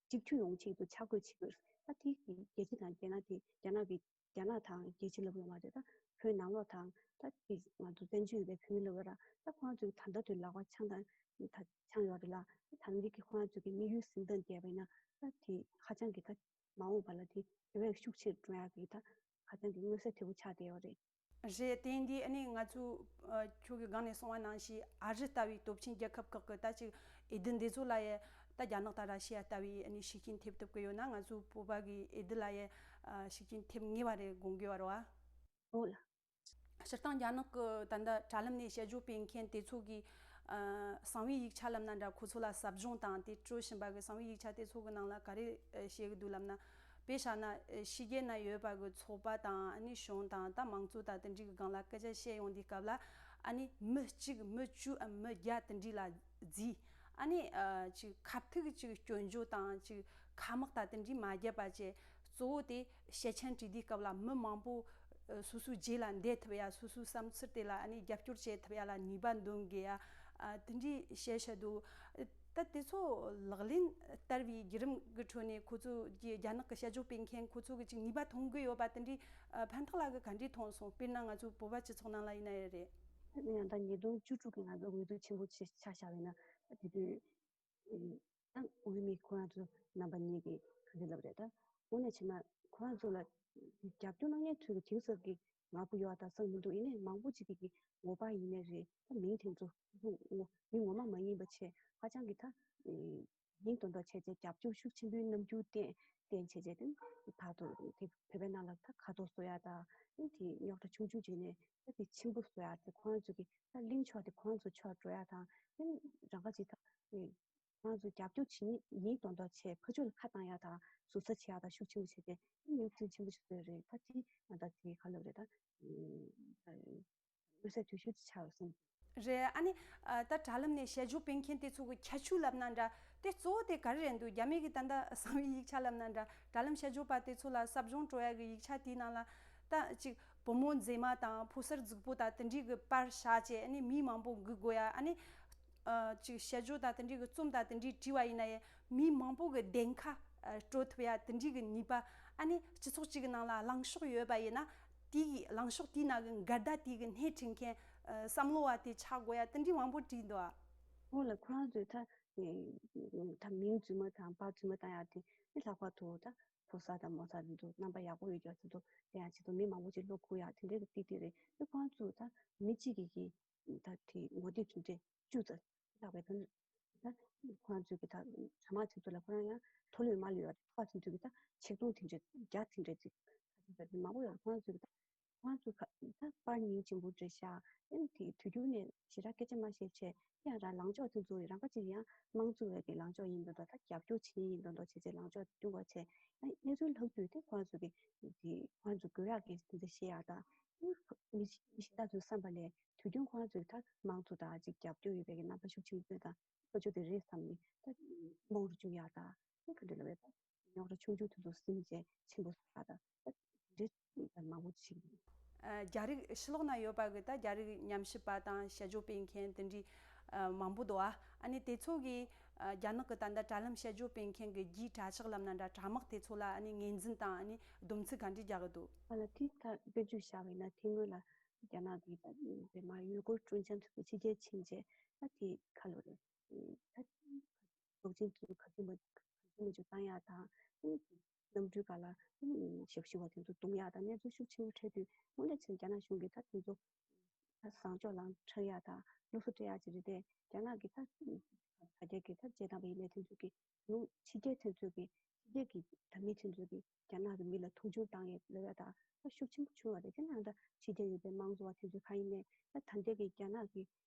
གཅིག་མཐུན་ཡོང་ཆེད་དུ་ཆ་བགོས་བྱེད་དགོས། ད་དེ་རྒྱལ་སྤྱི་དང་རྒྱལ་ནང་དེ་རྒྱ་ནག་གི་རྒྱ་ནག་དང་རྒྱལ་སྤྱི་ལབ་ཡོད་མ་རེད། ད་བོད་ནང་ལོགས་དང་ད་དེ་ང་ཚོ་བཙན་བྱོལ་ཡོད་པའི་བོད་མི་ལབ་ཡོད་ར། ད་ཁོ་རང་ཚོས་ད་ལྟ་དུ་ལག་པ་འཆང་དང་ད་འཆང་ཡོད་རེད་ལ། ད་ལྟའི་གི་ཁོ་རང་ཚོས་ཀྱི་དམིགས་ཡུལ་ཟིན་བཏང་བསྡད་པ་ཡིན་ན་ད་དེ་ཧ་ཅང་གི་ད་མ་འོངས་པ་ལ་དེ་དེ་བས་ཤུགས་ཆེར་འགྲོ་ཡག་གི་ད་ཧ་ཅང་གི་མངོན་གསལ་དོད་པོ་ཆགས་བསྡད་ཡོད་རེད། རེད། དེ་ཡིན་དུས་ཨ་ནི་ང་ཚོས་ཨ་ཁྱོད་ཀྱིས་སྒང་ནས་གསུངས་པ་ནང་བཞིན་ཨ་རི་ལྟ་བུའི་སྟོབས་ཆེན་རྒྱལ་ཁབ་ཁག་གི་ད་ཅིག་འོས་བསྡུ་འདི་ཚོ་ལ་ཡ་ ད་རྒྱ་ནག་དང་ར་ཤི་ཡ་ལྟ་བུའི་ཨ་ནི་ཤུགས་རྐྱེན་ཐེབས་ཐུབ་ཀྱི་ཡོད་ན། ང་ཚོའི་བོད་པ་གི་འོས་བསྡུ་ལ་ཡ་ཤུགས་རྐྱེན་ཐེབས་ངེས་པ་རེད་དགོངས་ཀྱི་ཡོད་རེད་བ། འོ་ལ། སྤྱིར་བཏང་རྒྱ་ནག་གི་ད་ལྟ་དྲ་ལམ་ནས་དཔྱད་བརྗོད་སྤེལ་མཁན་དེ་ཚོ་གིས་ཨ་གསང་བའི་ཡིག་ཆ་ལབ་ན་འདྲ། ཁོ་ཚོ་ལ་ཟབ་སྦྱོང་དང་དེ་སྤྲོད་བཞིན་པ་གི་གསང་བའི་ཡིག་ཆ་དེ་ཚོ་གི་ནང་ལ་ག་རེ་ཨ་བཤད་གི་འདུག་ལབ་ན། དཔེ་བཞག་ན་ཨ་ཕྱི་རྒྱལ་ན་ཡོད་པ་གི་ཚོགས་པ་དང་ཨ་ནི་གཞུང་དང་ད་མང་གཙོ་དང་དེ་འདྲའི་གི་སྒང་ལ་སྐད་ཆ་བཤད་ཡོང་དུས་སྐབས་ལ། ཨ་ནི་མི་གཅིག་མི་བཅུ་ཨ་མི་བརྒྱ་དེ་འདྲའི་ལ་རྫིས། ཨ་ནི་ཨ་ཅིག་ཁ་ཐུག་ཅིག་སྐྱོན་བརྗོད་དང་ཅིག་ཁ་དམག་དང་དེ་འདྲའི་མ་བརྒྱབ་པ་བྱས། གཙོ་བོ་དེ་ཞལ་ཆེམས་བྲིས་དུས་སྐབས་ལ་མི་མང་པོ་ཨ་སོ་སོའི་རྗེས་ལ་འདེད་ཐུབ་ཡ། སོ་སོའི་བསམ་ཚུལ་དེ་ལ་ཨ་ནི་རྒྱབ་སྐྱོར་བྱེད་ཐུབ་ཡ་ལ་ནུས་པ་འདོན་དགོས་ཡ། ཨ་དེ་འདྲའི་བཤད་བཤད་འདུག་ད་དེ་ཚོ་ལག་ལེན་བསྟར་བའི་བརྒྱུད་རིམ་གྱི་ཁྲོད་ནས་ཁོ་ཚོ་གི་རྒྱ་ནག་གི་དཔྱད་བརྗོད་སྤེལ་མཁན་ཁོ་ཚོ་གི་ཅིག་ནུས་པ་ཐོན་གི་ཡོད་པ་དེ་འདྲའི་ཨ་ཕན་ཐོགས་ལ་གི་ག་འདྲའི་མཐོང་སོང་། དཔེར་ན་ང་ཚོ་བོད་པ་སྤྱི་ཚོགས་ནང་ལ་ཡིན་ན་ཡང་རེད། ཡང་ད་ཉིས་སྟོང་བཅུ་དྲུག་གི་ང་ཚོ་འོས་བསྡུ་ཆེན་པོ་ཆེ་ཆ་བཞག་པ་ཡིན་ན། ད་དེ་དུས་ད་འོས་མི་ཁོ་རང་ཚོ་རྣམ་པ་གཉིས་ཀྱིས་ག་འདྲ་ལབ་རེད། ད་དངོས་གནས་བྱས་ན་ཁོ་རང་ཚོ་ལ་རྒྱབ་སྐྱོར་གནང་མཁན་ཚོས་ཀྱི་དེང་སང་གི་ངར་པོ་ཡོད་པ་དང་བསམ་མི་འདུག་ཡིན་ནའི་མང་པོ་ཅིག་གིས་ཀྱི་ངོ་པ་ཡིན་ནའི་རེད། ད་མིང་དེ་ཚོ་ངོ་མི་ངོ་མ་མ་ཡིན་པ་བྱས། ཧ་ཅང་གི་ད་ཡིན་མདོག་མདོག་བྱས་བྱས། རྒྱབ་སྐྱོར་ཤུགས་ཆེན་པོའི་རྣམ་འགྱུར་བསྟན་བསྟན་བྱས་བྱས། དེ་བར་དུ་དེ་བོད་པའི་ནང་ལ་ད་ཁ་དོག་བཟོ་ཡ་དང་། དེ་རྙོག་དྲ་ཆུང་ཆུང་བྱས་ནས་ད་དེ་ཆེན་པོ་བཟོ་ཡ་དེ། ཁོ་རང་ཚོ་གི་ད་གླེང་ཕྱོགས་དེ་ཁོ་རང་ཚོ་ཕྱོགས་འགྲོ་ཡ་དང་། དེ་རང་ག་ཅིག་ད་ཁོ་རང་ཚོ་རྒྱབ་སྐྱོར་བྱེད་ཡིན་མདོག་མདོག་བྱས། ཕར་ཕྱོགས་ལ་ཁ་བཏང་ཡ་དང་ཟུར་ཟ་བྱེད་ཡ་དང་ཤུགས་ཆེན་པོ་བྱས་ཏེ་ཉོག་འཛིང་ཆེན་པོ་ཞིག་བཟོས་རེད། ད་དེ་ང་ད་དེ་ག་ལབ་རེད། ད་མངོན་གསལ་དོད་ཤོས་ཅིག་ཆགས་སོང་། རེད། ཨ་ནི་ཨ་ད་དྲ་ལམ་ནས་དཔྱད་བརྗོད་སྤེལ་མཁན་དེ་ཚོ་གི་ཁྱད་ཆོས་ལབ་ན་འདྲ། དེ་གཙོ་བོ་དེ་ག་རེ་རེད་འདུག་རྒྱ་མི་གི་ད་ལྟ་གསང་བའི་ཡིག་ཆ་ལབ་ན་འདྲ། དྲ་ལམ་དཔྱད་བརྗོད་པ་དེ་ཚོ་ལ་ཟབ་སྦྱོང་སྤྲོད་ཡ་གི་ཡིག་ཆ་དེའི་ནང་ལ་ད་ཅིག་བུ་མོ་མཛེས་མ་དང་ཕོ་གསར་རྫིག་པོ་དང་དེ་འདྲའི་གི་པར་བཞག་བྱས། ཨ་ནི་མི་མང་པོ་འགུག་དགོས་ཡ། ཨ་ནི་ཨ་ཅིག་དཔྱད་བརྗོད་དང་དེ་འདྲའི་གི་རྩོམ་དང་དེ་འདྲའི་བྲིས་པ་ཡིན་ན་ཡང་མི་མང་པོ་གི་བདེན་ཁ་ཨ་སྤྲོད་ཐུབ་ཡ་དེ་འདྲའི་གི་ནུས་པ། ཨ་ནི་སྤྱི་ཚོགས་གཅིག་གི་ནང་ལ་ལངས་ཕྱོགས་ཡོད་པ་ཡིན་ན། དེའི་ལངས་ཕྱོགས་དེའི་ནང་གི་འགལ་ཟླ་དེ་གི་སྣེ་ཁྲིད་མཁན་ཨ་བསམ་བློ་བ་དེ་ཆགས་དགོས་ཡ་དེ་འདྲའི་མང་པོ་བྲིས་འདུག་ཨ། འོ་ལ། ཁོ་རང་ཚོས་ད་ཨེ་ད་མིང་རྫུན་མ་དང་པར་རྫུན་མ་བཏང་ཡ་དེ་ནི་ལྷག་པར་དུ་ད་ཕོ་གསར་དང་མོ་གསར་དེ་ཚོ་རྣམ་པ་ཡག་པོ་ཡོད་ཀྱང་དེ་ཚོ་བསྟན་ཡ་ཆེད་དུ་མི་མང་པོ་ཅིག་བློ་འགུག་ཡ་དེ་འདྲའི་གི་ཏིག་ཏིག་རེད། ཨེ་ཁོ་རང་ཚོ་ད་མི་གཅིག་གིས་ཀྱིས་ད་དེ་ངོ་དེབ་དེ་འདྲའི་བཅུ་ཙམ་ལྷག་པའི་དོན། ད་ཁོ་རང་ཚོས་ཀྱི་ད་དྲ་དམངས་དེ་ཚོ་ལ་ཁོ་རང་ཡང་མཐོ་ལོས་དམའ་ལོས་ཡོད་རེད། ཁོ་རང་ཚོས་ཀྱི་ད་ཆིག་སྟོང་དེ་འདྲ་བརྒྱ་དེ་འདྲ་ཅིག་ཁ་ཅིག་ད་དེ་མང་པོ་ཡོད་རེད། ཁོ་རང་ཚོས་ཀྱི་ད་ཁོ་རང་ཚོ་ཁ་ད་པར་སྙིང་རྗེ་པོ་འདྲ་བཞག་ཨེམ་དེ་དུས་རྒྱུན་ནས་ཞེ་དྲག་སྐད་ཆ་མ་བཤད་བྱས། ཡང་རང་ལངས་ཕྱོགས་དེ་ཚོ་རང་ག་ཅིག་ཡང་དམངས་གཙོ་བའི་གི་ལངས་ཕྱོགས་ཡིན་མདོག་མདོག་ད་རྒྱབ་སྐྱོར་བྱེད་མཁན་ཡིན་མདོག་མདོག་བྱས་བྱས་ལངས་ཕྱོགས་སྟོན་པ་བྱས། ཨ་གནས་ཚུལ་ལྷག་དུས་དེ་ཁོ་རང་ཚོ་གི་དེ་ཁོ་རང་ཚོ་དགོས་ཡག་གི་དེ་འདྲ་བཤད་ཡག་དང་། མི་མི་གཞན་དག་ཚོའི་བསམ་པ་ལས་དུས་རྒྱུན་ཁོ་རང་ཚོས་ད་དམངས་གཙོ་དང་ཅིག་རྒྱབ་སྐྱོར་ཡོད་པའི་གི་རྣམ་པ་ཤུགས་ཆེན་པོ་བསྟན་དང་། ཁོ་ཚོ་དེ་རེད་བསམ་ནས་ད་རྨོངས་རུ་བཅུག་ཡག་དང་། ཨེ་ག་འདྲ་ལབ་ཡག་ད་རྙོག་དྲ་ཆུང་ཆུང་དེ་ཚོ་ཟིན་བྱས་ཆེན་པོ་བཟོ་ཡག་དང་། ད་དེ་འདྲ་མང་པོ་བྱེད་ཀྱི་འདུག་ཨ་རྒྱ་རིགས་ཕྱི་ལོགས་ན་ཡོད་པ་གི་ད་རྒྱ་རིགས་ཉམས་ཞིབ་པ་དང་དཔྱད་བརྗོད་སྤེལ་མཁན་དེ་འདྲའི་ཨ་མང་པོ་འདུག་ཨ། ཨ་ནི་དེ་ཚོ་གིས་ཨ་རྒྱ་ནག་གི་ད་ལྟ་དྲ་ལམ་དཔྱད་བརྗོད་སྤེལ་མཁན་གི་རྒྱུའི་དྲ་ཕྱོགས་ལབ་ན་འདྲ། དྲ་དམག་དེ་ཚོ་ལ་ཨ་ནི་ངོས་འཛིན་དང་ཨ་ནི་སྡོམ་ཚིག་ག་འདྲས་རྒྱག་གི་འདུག་ཨ་ལ་དེ་ད་དཔེ་བརྗོད་བཞག་པ་ཡིན་ན། དེ་སྔོན་ལ་རྒྱ་ནག་གི་ད་དེ་མ་ཡུལ་སྐོར་སྤྲོ་འཆམ་ཚོགས་པ་ཕྱི་རྒྱལ་ཕྱིན་བྱས། ད་དེ་ཁ་ལོ་རེད། ད་རྫོགས་ཆེན་དུ་ག་གི་མ་ག་གི་མ་བཅུ་བཏང་ཡག་དང་། གནམ་གྲུའི་སྒང་ལ་ཞབས་ཞུ་བ་དེ་ཚོ་རྡུང་ཡག་དང་གནས་ཚུལ་ཤུགས་ཆེན་པོ་འཕྲད་དུས། དངོས་གནས་བྱས་ན་རྒྱ་ནག་གཞུང་གིས་ད་དེ་ཚོ་ད་བཟང་ཕྱོགས་ལ་འཁྲིད་ཡག་དང་སློབ་གསོ་སྤྲད་ཡག་ཅིག་རེད་དེ། རྒྱ་ནག་གི་ད་དྲ་རྒྱ་གི་ད་བྱེད་སྟངས་པ་ཡིན་ནའི་དེ་ཚོ་གི་ནུ་ཕྱི་རྒྱལ་དེ་ཚོ་གི་ཕྱི་རྒྱལ་གི་དྲ་མིག་དེ་ཚོ་གི་རྒྱ་ནག་གི་མི་ལ་མཐོང་ཆུང་བཏང་ཡག་ལབ་ཡག་དང་ད་ཤུགས་ཆེན་པོ་བྱུང་བ་རེད། དེ་ནང་ད་ཕྱི་རྒྱལ་ཡོད་པའི་དམངས་གཙོ་བ་དེ་ཚོ་གང་ཡིན་ནའི་ད་ད་ལྟའི་གི་རྒྱ་ནག་གི་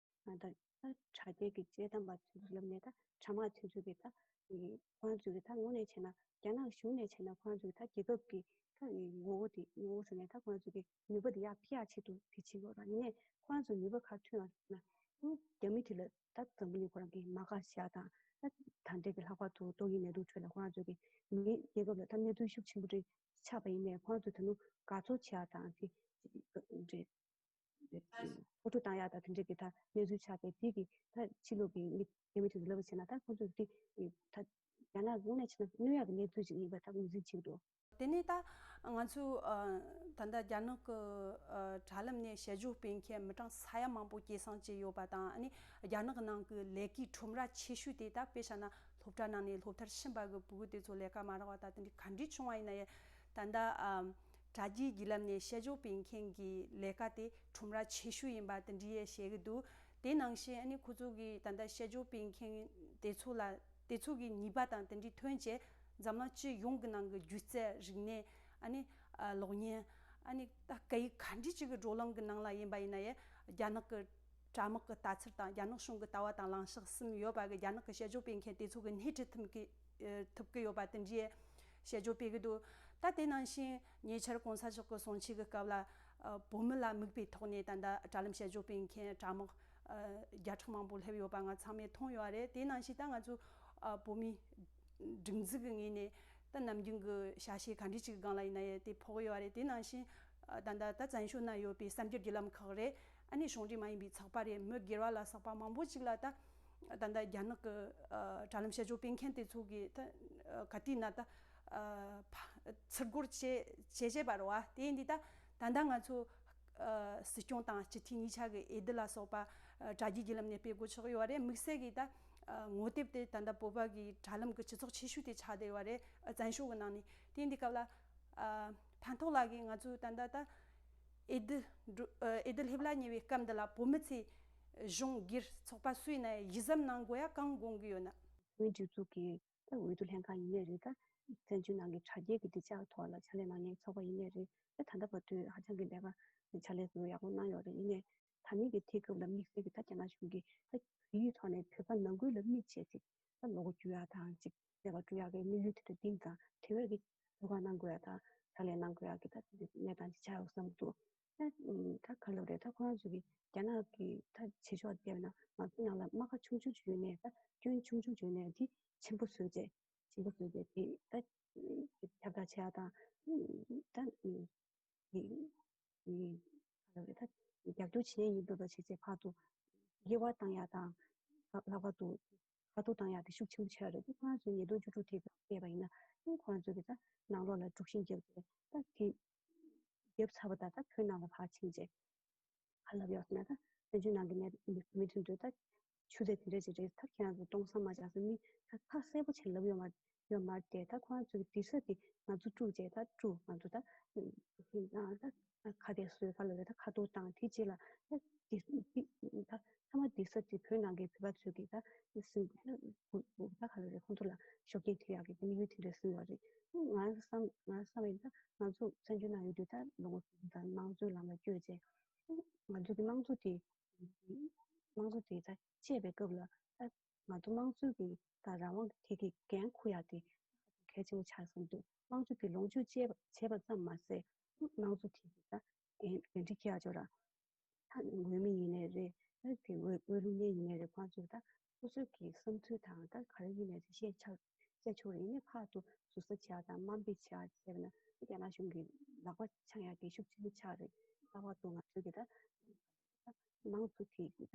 ད་ད་དྲ་རྒྱའི་གི་བྱེད་སྟངས་པ་དེ་ཚོ་ལབ་ནས། ད་དྲ་དམངས་དེ་ཚོ་གི་ད་ཁོ་རང་ཚོ་གི་ད་དངོས་གནས་བྱས་ན་རྒྱ་ནག་གཞུང་ནས་བྱས་ན་ཁོ་རང་ཚོ་གི་ད་རྒྱལ་ཁབ་ཀྱི་ད་ངོ་བོ་དེ་ངོ་བོ་ཟེར་ནས་ད་ཁོ་རང་ཚོ་གི་ནུས་པ་དེ་ཡར་འཕེལ་ཡག་ཆེད་དུ་དེ་བྱེད་དགོས་ར། ཡིན་ནའི་ཁོ་རང་ཚོ་ནུས་པ་ག་ཐོན་ཡག་ཟེར་ན། རྒྱ་མི་དེ་ལ་ད་འཛམ་བུ་གླིང་ཁོ་རང་གི་མ་དགའ་བྱེད་ཡག་དང་། ད་ད་ལྟའི་གི་ལྷག་པར་དུ་ཏོག་དབྱིབས་ནད་དུག་ཁྲོད་ལ་ཁོ་རང་ཚོ་གི་མི་རྒྱལ་ཁབ་ལ་ད་གནས་ཚུལ་ཤུགས་ཆེན་པོ་རེ་ཆགས་པ་ཡིན་ནའི་ཁོ་རང་ཚོ་དེ་ནུ་དགའ་ཚོར་བྱེད་ཡག་དང་དེ་འདྲ། ཕོ་ཁྲོ་བཏང་ཡག་དང་དེ་འདྲ་གི་ད་གནས་ཚུལ་ཆགས་པའི་དེ་གི་ད་ཕྱི་ལོགས་ཀྱི་མི་རྒྱ་མི་དེ་ཚོ་ལབ་པ་བྱས་ན། ད་ཁོ་ཚོ་དེ་ད་རྒྱ་ནག་དངོས་གནས་བྱས་ན་གནོད་ཡག་གི་གནས་ཚུལ་ཞིག་ཡིན་པ་ད་ངོས་འཛིན་བྱེད་ཀྱི་འདུག་དེ་ནས་ད་ང་ཚོས་ཨ་ད་ལྟ་རྒྱ་ནག་གི་ཨ་དྲ་ལམ་ནས་དཔྱད་བརྗོད་སྤེལ་མཁན་མི་གྲངས་ས་ཡ་མང་པོ་སྐྱེད་སྲིང་བྱས་ཡོད་པ་དང་། ཨ་ནི་རྒྱ་ནག་གི་ནང་གི་ལས་ཀའི་ཁྲོམ་ར་ཆེ་ཤོས་དེ་ད་དཔེ་བཞག་ན་སློབ་གྲྭ་ནང་ནས་སློབ་མཐར་ཕྱིན་པ་གི་ཕྲུ་གུ་དེ་ཚོ་ལས་ཀ་མ་རག་པ་ད་དེ་འདྲ་ག་འདྲ་བྱུང་བ་ཡིན་ན་ཡང་། ད་ལྟ་ཨ་དྲ་རྒྱའི་བརྒྱུད་ལམ་ནས་དཔྱད་བརྗོད་སྤེལ་མཁན་གྱི་ལས་ཀ་དེ་ཁྲོམ་ར་ཆེ་ཤོས་ཡིན་པ་དེ་འདྲ་ཡང་བཤད་གི་འདུག་དེ་ནང་བཞིན་ཨ་ནི་ཁོ་ཚོ་གིས་ད་ལྟ་དཔྱད་བརྗོད་སྤེལ་མཁན་དེ་ཚོ་ལ་ དེ་ཚོ་གི་ནུས་པ་དང་དེ་འདྲའི་ཐོན་བྱས་འཛམ་གླིང་སྤྱི་ཡོངས་ཀྱི་ནང་གི་སྒྱུ་རྩལ་རིག་གནས། ཨ་ནི་ཨ་གློག་བརྙན། ཨ་ནི་ད་སྐད་ཡིག་ག་འདྲ་ཅིག་གི་བགྲོ་གླེང་གི་ནང་ལ་ཡིན་པ་ཡིན་ན་ཡང་རྒྱ་ནག་གི་དྲ་དམག་གི་ལྟ་ཚུལ་དང་རྒྱ་ནག་གཞུང་གི་ལྟ་བ་དང་ལངས་ཕྱོགས་གསུམ་ཡོད་པ་གི་རྒྱ་ནག་གི་དཔྱད་བརྗོད་སྤེལ་མཁན་དེ་ཚོ་གི་སྣེ་ཁྲིད་ཐུབ་ཀྱི་ཨ་ཐུབ་ཀྱི་ཡོད་པ་དེ་འདྲའི་དཔྱད་བརྗོད་སྤེལ་གི་འདུག་ད་དེ་ནང་བཞིན་ཉེ་ཆར་གོང་ས་མཆོག་གི་གསུང་ཆོས་ཀྱི་སྐབས་ལ་ཨ་བོད་མི་ལ་དམིགས་པའི་ཐོག་ནས་ད་ལྟ་དྲ་ལམ་དཔྱད་བརྗོད་སྤེལ་མཁན་དྲ་དམག་ཨ་བརྒྱ་ཕྲག་མང་པོ་སླེབས་ཡོད་པ་ང་ཚང་མས་མཐོང་ཡོད་རེད། དེ་ནང་བཞིན་ད་ང་ཚོ་ཨ་བོད་མིའི་སྒྲིག་འཛུགས་ཀྱི་ངོས་ནས་ད་ནམ་རྒྱུན་གྱི་བྱ་བྱེད་ག་འདྲ་ཅིག་གི་སྒང་ལ་ཡིན་ན་ཡང་དེ་ཕོག་ཡོད་རེད། དེ་ནང་བཞིན་ཨ་ད་ལྟ་ད་བཙན་བྱོལ་ནང་ཡོད་པའི་གསར་འགྱུར་བརྒྱུད་ལམ་ཁག་རེད། ཨ་ནི་གཞུང་འབྲེལ་མ་ཡིན་པའི་ཚོགས་པ་རེད། མི་སྒེར་བ་ལ་སོགས་པ་མང་པོ་ཅིག་ལ་ད་ད་ལྟ་རྒྱ་ནག་གི་ཨ་དྲ་ལམ་དཔྱད་བརྗོད་སྤེལ་མཁན་དེ་ཚོ་གིས་ད་ཨ་ག་དུས་ན་ད་ཨ་ཕ་ཚུར་རྒོལ་བྱེད་བྱེད་བྱེད་པ་རེད་བ། དེ་ཡིན་དུས་ད་ད་ལྟ་ང་ཚོ་ཨ་སྲིད་སྐྱོང་དང་སྤྱི་འཐུས་གཉིས་ཆ་གི་འོས་བསྡུ་ལ་སོགས་པ་ཨ་དྲ་རྒྱའི་བརྒྱུད་ལམ་ནས་སྤེལ་དགོས་ཆགས་ཡོད་རེད། དམིགས་བསལ་གྱིས་ད་ཨ་ངོ་དེབ་དེ་ད་ལྟ་བོད་པ་གི་དྲ་ལམ་གྱི་སྤྱི་ཚོགས་ཆེ་ཤོས་དེ་ཆགས་བསྡད་ཡོད་རེད། ཨ་བཙན་བྱོལ་གྱི་ནང་ནས། དེ་ཡིན་དུས་སྐབས་ལ་ཨ་ཕན་ཐོགས་ལགས་ཀྱིས་ང་ཚོའི་ད་ལྟ་ད་འོས་བསྡུ་འགྲོ་ཨ་འོས་བསྡུ་སླེབས་ལ་ཉེ་བའི་སྐབས་འདི་ལ་བོད་མི་ཚོས་གཞུང་སྒེར་ཚོགས་པ་སུ་ཡིན་ན་ཡང་གཞི་བཟུང་གནང་དགོས་ཡ་གང་དགོངས་ཀྱི་ཡོད་ན། བོད་མིའི་སྒྲིག་འཛུགས་ཀྱི་ད་འོས་བསྡུ་ལྷན་ཁང་ཡིན་ནའི་རེད། ད་བཙན་བྱོལ་ནང་གི་དྲ་རྒྱའི་གི་བདེ་འཇགས་ཐོག་ལ་ཕྱག་ལས་གནང་མཁན་ཚོགས་པ་ཡིན་ནའི་རེད། ད་ད་ལྟ་བར་དུ་ཧ་ཅང་གི་ལས་ཀ་ཕྱག་ལས་ཚུར་ཡག་པོ་གནང་ཡོད་རེད། ཡིན་ནའི་ད་ནི་གི་དེ་སྐབས་ལ་དམིགས་བསལ་གྱི་ད་རྒྱ་ནག་གཞུང་གིས་ད་བོད་ཡིག་ཐོག་ནས་བོད་པ་ནང་ཁུལ་ལ་དམིགས་བྱས་ཏེ་ད་ལོ་གོ་བཅུ་ཡག་དང་ཅིག་ལས་ཀ་སྤྲོད་ཡག་གི་དམིགས་ཡུལ་དེ་འདྲ་འདིང་དང་དེ་བས་ཀྱི་བོད་པ་གནང་དགོས་ཡག་དང་ཕྱག་ལས་གནང་དགོས་ཡག་གི་ད་གནས་སྟངས་ཅིག་ཆགས་ཡོད་བསམ་འདུག་ད་ད་ག་ལབ་རེད། ད་ཁོ་རང་ཚོ་གི་རྒྱ་ནག་གི་ད་བྱེད་ཕྱོགས་བལྟས་ན་ང་ཚོ་ནང་ལ་རྨ་ཁ་ཆུང་ཆུང་ཅིག་ཡོད་ནའི་ད་སྐྱོན་ཆུང་ཆུང་ཅིག་ཡོད་ནའི་དེ་ཆེན་པོ་བཟོས་རྗེས་ཆེན་པོ་བཟོས་རྗེས་དེ་ད་ཁྱབ་བསྒྲགས་བྱེད་ཡག་དང་ད་དེ་ག་ལབ་རེད། ད་རྒྱབ་སྐྱོར་བྱེད་མཁན་ཡིན་འདོད་པ་བྱས་རྗེས་ཕར་ཚུར་དབྱེ་བ་བཏང་ཡག་དང་ལྷག་པར་དུ་ཁ་ཐོར་བཏང་ཡག་དེ་ཤུགས་ཆེན་པོ་ཆགས་རེད། ཁོ་རང་ཚོའི་ཉིས་སྟོང་བཅུ་དྲུག་དེ་སྐབས་བལྟས་པ་ཡིན་ན་ཁོ་རང་ཚོ་གི་ད་ནང་ལོགས་ལ་དཀྲུག་ཤིང་བརྒྱབ་སྟེ་ད་དེ་བརྒྱབ་ཚར་བ་དང་ད་བོད་ནང་ལ་ཕར་ཕྱིན་རྗེས་ག་ལབ་ཡོད་ཟེར་ན་ད་བཙན་བྱོལ་ནང་གི་གནས་མི་མི་ཁྲིམས་དུ་ད་ཆུ་ཚོད་དེ་འདྲ་ཅིག་རེད། ད་ཁྱེད་རང་ཚོ་སྟོང་བསམ་མ་བྱ་ཟེར་མི་ད་ཁ་གསལ་པོ་བྱས་ལབ་ཡོད་མ་ཡོད་མ་རེད་དེ། ད་ཁོ་རང་ཚོ་གི་དེ་ས་དེ་ང་ཚོ་དཀྲུགས་རྗེས་ད་དཀྲུགས་ང་ཚོ་ད་ད་ཁ་གཏད་གསོས་ག་ལབ་རེད། ད་ཁ་ཐོར་བཏང་དེ་རྗེས་ལ་ད་དེ་དེ་ད་ཐ་མ་དེ་ས་དེ་བོད་ནང་གི་བོད་པ་ཚོས་ཀྱི་ད་སེམས་ད་གུ་གུ་ད་ག་ལབ་རེད། ཁོང་ཚོ་ལ་ཤུགས་རྐྱེན་ཐེབས་ཡག་གི་དམིགས་ཡུལ་དེ་འདྲ་བཟུང་ཡོད་རེད། ང་བསམ་ང་བསམ་ཡིན་ད་ང་ཚོ་བཙན་བྱོལ་ནང་ཡོད་དུས་ད་ལོ་ངོ་དང་དམངས་གཙོའི་ལམ་ལ་བསྐྱོད་རྗེས་ང་ཚོ་གི་དམངས་གཙོ་དེ་དམངས་གཙོ་དེ་ད་བཅད་པའི་སྐབས་ལ་ད་ང་ཚོ་དམངས་གཙོ་གི་ད་རང་དབང་གི་ཐད་ཀྱི་འགན་འཁུར་ཡག་དེ་གལ་ཆེན་པོ་ཆགས་བསམ་འདུག་དམངས་གཙོ་དེ་ལོངས་སྤྱོད་བྱས་པ་བྱས་པ་ཙམ་མ་ཟད་དམངས་གཙོ་དེ་གི་ད་འགན་འཁྲི་འཁྱེར་ཡག་ཅིག་ཡོད་ར། ད་འོས་མི་ཡིན་ནའི་རེད། ད་དེ་འོས་འོས་བླུག་མཁན་ཡིན་ནའི་རེད། ཁོང་ཚོས་ད་སོ་སོ་གི་བསམ་ཚུལ་དང་ད་ག་རེ་ཡིན་ནའི་རེད་བཤད་ཆ་བཤད་ཆོག་རེད། ཡིན་ནའི་ཕར་ཚུར་ཟུར་ཟ་བྱེད་ཡག་དང་དམའ་འབེབས་བྱེད་ཡག་བྱས་པ་ན་རྒྱ་ནག་གཞུང་གི་ལག་པ་འཆང་ཡག་གི་ཤུགས་ཆེན་པོ་ཆགས་རེད། ལྷག་པར་དུ་ང་ཚོ་གི་ད་དམངས་གཙོ་དེ་གི་ད་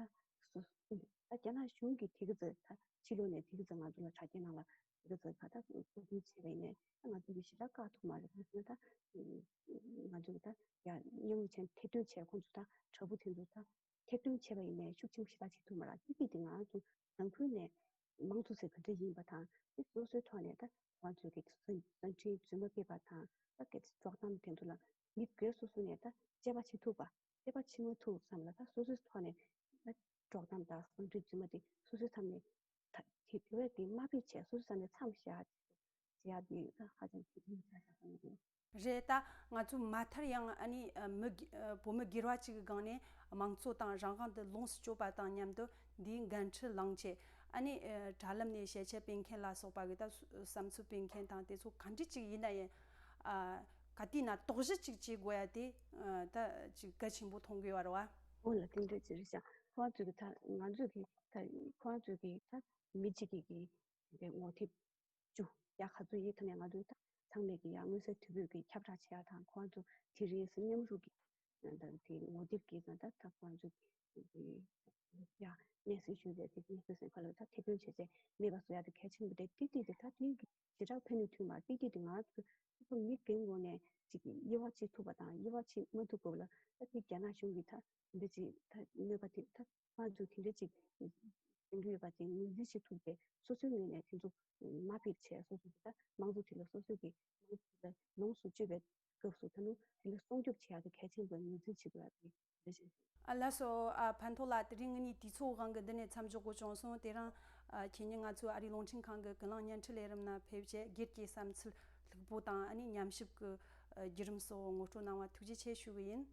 སོ་སོ་ད་རྒྱ་ནག་གཞུང་གི་དེ་གི་ཚོད་ད་ཕྱི་ལོགས་ནས་དེ་གི་ཚོད་ང་ཚོ་ལ་དྲ་རྒྱའི་ནང་ལ་དེ་གི་ཚོད་ད་ད་བཀོད་སྒྲིག་བྱས་པ་ཡིན་ནའི་ད་ང་ཚོ་གི་ཞེ་དྲག་བཀག་ཐུབ་མ་རེད། ད་ང་ཚོ་གི་ད་ཡ་མཉམ་རུབ་བྱས་ཐེར་འདོན་བྱས་ཁོང་ཚོ་ད་དྲ་འབུ་དེ་ཚོ་ད། ཐེར་འདོན་བྱས་པ་ཡིན་ནའི་ཤུགས་ཆེན་པོ་ཞེ་དྲག་བྱེད་ཐུབ་མ་རེད། ཏིག་ཏིག་དེ་ང་རང་ཚོ་ནང་ཁུལ་ནས་དམངས་གཙོ་ཟེར་ག་འདྲ་ཡིན་པ་དང་དེ་སོ་སོའི་ཐོག་ནས་ད་ང་ཚོའི་གི་བརྙན་འཕྲིན་རྫུན་མ་སྤེལ་པ་དང་ད་གལ་སྲིད་དཀྲོག་གཏམ་དེ་ཚོ་ལ་མི་སྒེར་སོ་སོ་ནས་ད་དཔྱད་པ་བྱེད་ཐུབ་པ་དཔྱད་པ་བྱེད་མ་ཐུབ་བསམ་ལ་ད་སོ་སོའི་ཐོག་ནས་ད་དཀྲོག་གཏམ་དང་བརྙན་འཕྲིན་རྫུན་མ་དེ་སོ་སོའི་མཚམས་ནས་ད་དེ་དེ་བས་དེ་དམའ་འབེབས་བྱས་སོ་སོའི་མཚམས་ནས་མཚམས་བཞག་བྱེད་ཡག་དེ་ད་ཧ་ཅང་གི་དམིགས་བསལ་ཆགས་སོང་། རེད། ད་ང་ཚོ་མ་མཐར་ཡང་ཨ་ནི་ཨ་མི་སྒེ་ཨ་བོད་མི་སྒེར་བ་གཅིག་གི་སྒང་ནས་དམངས་གཙོ་དང་རང་དབང་དེ་ལོངས་སུ་སྤྱོད་པ་དང་མཉམ་དུ་འདིའི་འགན་འཁྲི་བླངས་བྱས་ཨ་ནི་ཨ་དྲ་ལམ་ནས་ཞལ་ཆད་སྤེལ་མཁན་ལ་སོགས་པ་གི་ད་བསམ་ཚུལ་སྤེལ་མཁན་དང་དེ་ཚོ་ག་འདྲ་ཅིག་ཡིན་ན་ཡང་ཨ་ག་དུས་ན་དོགས་གཞི་ཅིག་བྱེད་དགོས་ཡ་དེ་ཨ་ད་ཅིག་གལ་ཆེན་པོ་མཐོང་གི་ཡོད་རེད་བ། འོ་ལ་དེ་འདྲ་ཅིག་རེད་ཤག་ཁོ་ཚོས་གི་ད་ང་ཚོས་གི་ད་ཁོ་ཚོས་གི་ད་མི་གཅིག་གི་གི་དེ་ངོ་དེབ་བཅུ་ཡ་ག་ཚོད་ཡིན་ཐ་ནས་ང་ཚོའི་ད་ཚང་མས་ཀྱི་ཡ་མངོན་གསལ་དོད་པོས་ཀྱི་ཁྱབ་བསྒྲགས་བྱེད་ཡ་དང་ཁོང་ཚོ་དེ་རིང་སི་མཉམ་རུབ་ཀྱི་ད་དེ་ངོ་དེབ་ཀྱི་ད་ད་ཁོང་ཚོ་ཡ་གནས་ཚུལ་ཞུས་པའི་དེ་གནས་ཚུལ་སེམས་ཁ་ལ་ད་ཐེར་འདོན་བྱས་རྗེས་མེད་པ་བཟོ་ཡ་དེ་གལ་ཆེན་པོ་རེད། ཏིག་ཏིག་དེ་ད་དེ་གི་ཞེ་དྲག་ཕན་ནུས་ཐོན་མ་ཏིག་ཏིག་དེ་ང་ཚོ་ཁོ་མི་རྒན་ངོ་ནས་ཅིག་དབྱེ་བ་ཕྱེ་ཐུབ་པ་དང་དབྱེ་བ་ཕྱེ་མ་ཐུབ་པ་ལ་ད་དེ་རྒྱ་ནག་གཞུང་གི་ད་འདི་ཅིག་ད་གནོད་པ་དེ་ད། ང་ཚོ་དེ་འདྲ་ཅིག་དེ་འདྲ་ཡོད་པ་དེ་ངོས་འཛིན་བྱེད་ཐུབ་སྟེ་སོ་སོའི་ངོས་ནས་དེ་ཚོ་མ་ཕེབས་བྱས་སོ་སོ་གི་ད་དམངས་གཙོ་དེ་ལ་སོ་སོ་གི་དམངས་གཙོ་དེ་ལ་ལོངས་སུ་སྤྱོད་པའི་སྐབས་སུ་ད་ནི་དེ་ལ་སྲུང་སྐྱོབ་བྱེད་ཡག་གི་གལ་ཆེན་པོ་ངོས་འཛིན་བྱེད་དགོས་ཡག་དེ་རེད་ཞེས་གསུངས། ཨ་ལགས་སོ། ཨ་ཕན་ཐོགས་ལགས། དེ་རིང་ངེད་གཉིས་དུས་ཚོད་དབང་གིས་འདི་ནས་མཚམས་འཇོག་དགོས་བྱུང་སོང་། དེ་རིང་ ཨ། ཁྱེད་ཉིད་ང་ཚོའི་ཨ་རིའི་རླུང་འཕྲིན་ཁང་གི་ཀུན་གླེང་བརྙན་འཕྲིན་ལས་རིམ་ནང་ཕེབས་བྱས་སྒེར་གྱི་བསམ་ཚུལ་ལྷུག་པོ་དང་ཨ་ནི་ཉམས་ཞིབ་ཀྱི་ཨ་བརྒྱུད་རིམ་སོགས་ངོ་སྤྲོད་གནང་བ་ཐུགས་རྗེ་ཆེ་ཞུ་གི་ཡིན།